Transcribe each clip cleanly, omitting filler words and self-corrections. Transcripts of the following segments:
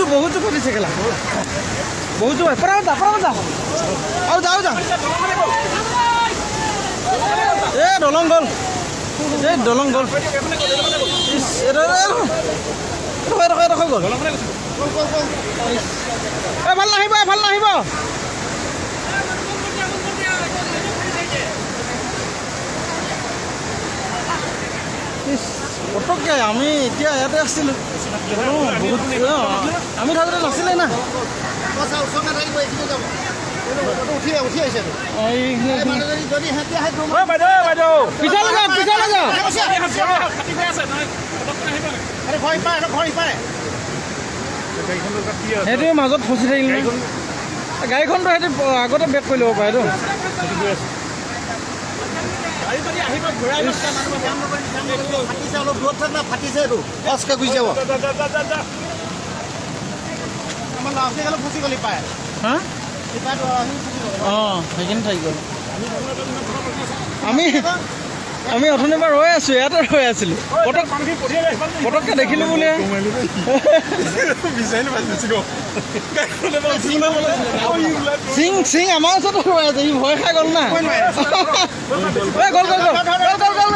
জোৰ, বহুত জোৰ ফাটিছে কেলা, বহুত জোৰ। পৰাব যা, পৰাব যা, আৰু যা, আৰু যা। এ দলং গ'ল, এই দলং গ'ল। ইছ, এডোখৰ, এডোখৰ, এডোখৰ গ'ল। এ ভাল নাহিব, এ ভাল নাহিব। ইছ, পটককৈ আমি এতিয়া ইয়াতে আছিলোঁ। অঁ, বহুত অঁ, আমি থাকোঁতে নাছিলে না। উঠি আহিছে। অঁ, এইখিনি। যদি সিহঁতি আহে। বাইদেউ, বাইদেউ। পিছালে যাওঁ, পিছালে যাওঁ। ঘৰ ইপাৰে, ঘৰ ইপাৰে। সেইটোৱে মাজত ফচি থাকিল ন। গাড়ীখনতো সিহঁতি আগতে বেক কৰি ল'ব পাৰেতো। ফাটিছে, অলপ দূৰত থাক না। ফাটিছে এইটো, ফচকে গুচি যাব। আমাৰ ল'ৰা ছোৱালী ফচি গ'ল ইপাৰে। হা। ইপাৰে ফচি গ'ল। অঁ, সেইখিনি থাকি গ'ল। আমি অথনিৰ পৰা ৰৈ আছোঁ, ইয়াতে ৰৈ আছিলোঁ। পটক পটককৈ দেখিলোঁ বুলিয়ে। সিং সিং আমাৰ ওচৰতে ৰৈ আছে, ই ভয় খাই গ'ল না। এই গ'ল, গ'ল, গ'ল, গ'ল, গ'ল, গ'ল, গ'ল।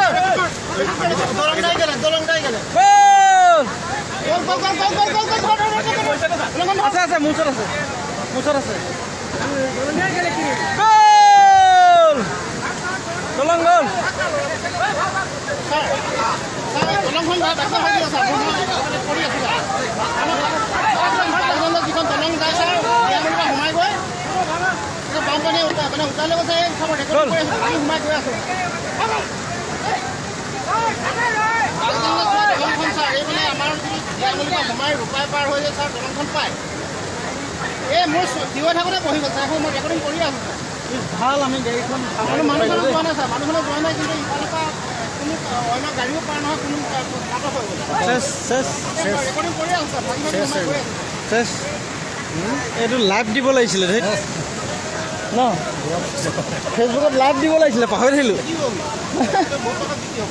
দলং দাই গ'লে, দলং দাই গ'লে। গ'ল। গ'ল, গ'ল, গ'ল, গ'ল, গ'ল, গ'ল, গ'ল, গ'ল। আছে, আছে, মোৰ ওচৰত আছে, মোৰ ওচৰত আছে। গ'ল, দলং গ'ল। দলংখন ডাক্তৰ ভাগি আছে, কৰি আছো। যিখন দলং যায় ছাৰ, পৰা সোমাই গৈ বানপানী মানে উটাই লৈ গৈছে। ৰেকৰ্ডিং কৰি আছো, পানী সোমাই গৈ আছো। দলংখন ছাৰ, এই মানে আমাৰ যিটো পৰা সোমাই ৰূপাই পাৰ হৈ ছাৰ দলংখন পায়। এই মোৰ থিয় থাকোঁতে বহি গ'ল ছাৰ, মই ৰেকৰ্ডিং কৰি আছো। ভাল, আমি গাড়ীখন মানুহজনো যোৱা নাই ছাৰ, মানুহজনো যোৱা নাই, কিন্তু ইফালৰ পৰা কোনো অন্য গাড়ীও পাৰ নহয়, কোনো নাটক হৈ গ'ল। ৰেকৰ্ডিং কৰি আছো ছাৰ, ভাগি ভাগি সোমাই গৈ আছো। চেছ, এইটো লাইভ দিব লাগিছিলে ধেইত ন, ফেচবুকত লাইভ দিব লাগিছিলে, পাহৰি থাকিলোঁ। বহুত টকা বিক্ৰী হ'ব।